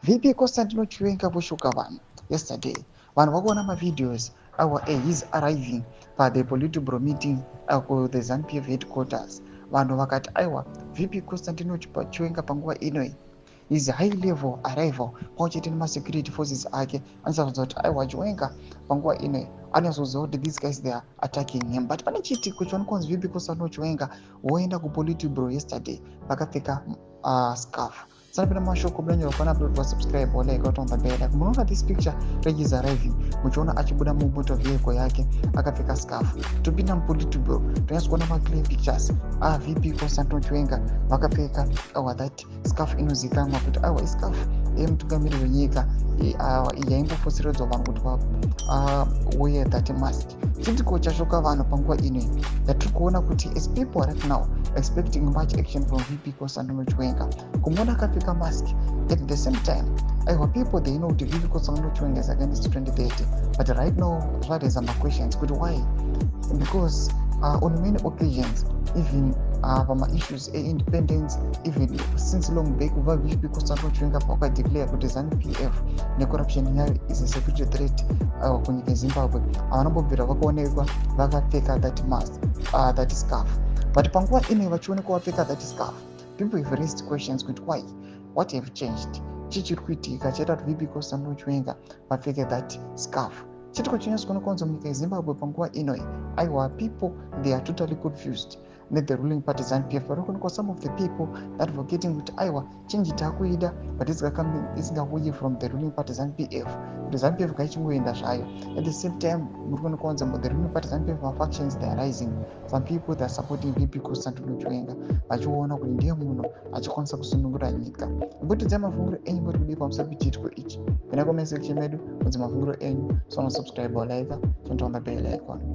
VP Constantino Chiwenga voshocka vanhu yesterday. Vanhu vakuona mavideos awa his arriving pathe Politburo meeting kuthe ZANU PF headquarters. Vanhu vakati aiwa, VP Constantino Chiwenga panguva inoi, his high level arrival pamwe chete nemasecurity forces ake, anoratidza kuti aiwa, Chiwenga panguva inoi anonyatsoziva kuti these guys, they are attacking him. But pane chiitiko chionekwa kunzi VP Constantino Chiwenga woenda kuPolitburo yesterday vakapfeka scarf. Sanapinda mashoko budanyorwa panapa kuti wasubscribe, walike, waturn on the bell. Like munoona this picture rehis arriving, muchiona achibuda mumotor vehicle yake akapfeka scarf. Topinda muPolitburo, tonyatsa kuona maclear pictures aVP Constantino Chiwenga vakapfeka awa that scarf inozivikanwa kuti awa iscarf yemutungamiri wenyika yaimbofoseredzwa vanhu kuti vauye that mask. Chiitiko chashocka vanhu panguva inoi yatiri kuona kuti as people right now expecting much action from VP Constantino Chiwenga, kumuona akapfeka mask at the same time, aiwa, people, they know kuti VP Constantino Chiwenga is against 2030. But right now zvaraisa maquestions kuti why? Because on many occasions, even pamaissues eindependence, even since long back, kubva VP Constantino Chiwenga pakadeclare kuti ZANU PF necorruption yayo is a security threat kunyika yeZimbabwe, havana mbobvira vakaonekwa vakapfeka that mask, that scarf. But panguva ino vachionekwa vapfeka that scarf, people have raised questions kuti why? What have changed? Chii chiri kuitika chaita kuti VP Constantino Chiwenga vapfeke that scarf? Chiitiko chinyatso kuonekwa kunzi munyika yeZimbabwe panguva inoi, aiwa, people, they are totally confused nethe ruling party ZANU PF. Vari kuonekwa some of the people advocating kuti aiwa, change taakuida, but isingauyi from the ruling party ZANU PF, kuti ZANU PF ngaichingoenda zvayo. At the same time, muri kuonekwa kunzi the ruling party ZANU PF mafactions, they are rising. Some people, they are supporting VP Constantino Chiwenga, vachiona kuti ndiye munhu achikwanisa kusunungura nyika. Mbotiudzai mafungiro enyu, muri kudii pamusoro pechiitiko ichi? Pinda comment section medu, mudzi mafungiro enyu. So subscribe or like, turn on the bell icon.